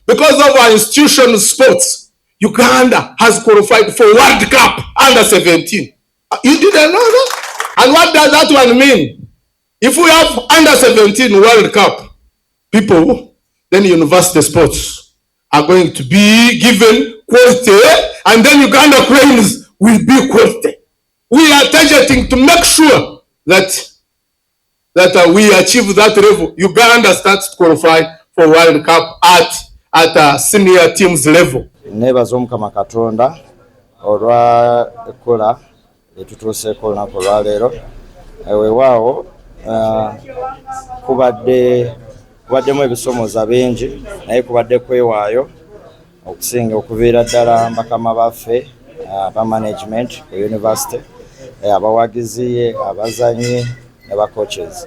Because of our institutional sports, Uganda has qualified for World Cup under 17. You didn't know that? And what does that one mean? If we have under 17 World Cup, people, then university sports are going to be given quality, and then Uganda Cranes will be quality. We are targeting to make sure that we achieve that level. Uganda starts to qualify for World Cup at a senior teams level. Neebaza Omukama Katonda olwa ekkula lyetutuuseeko olunaku olwaleero. Weewaawo kubadde kubaddemu ebisomooza bingi, naye kubadde kwewaayo okusinga okuviira ddala bakama baffe aba management ku university, abawagizi, abazanyi ne ba coaches.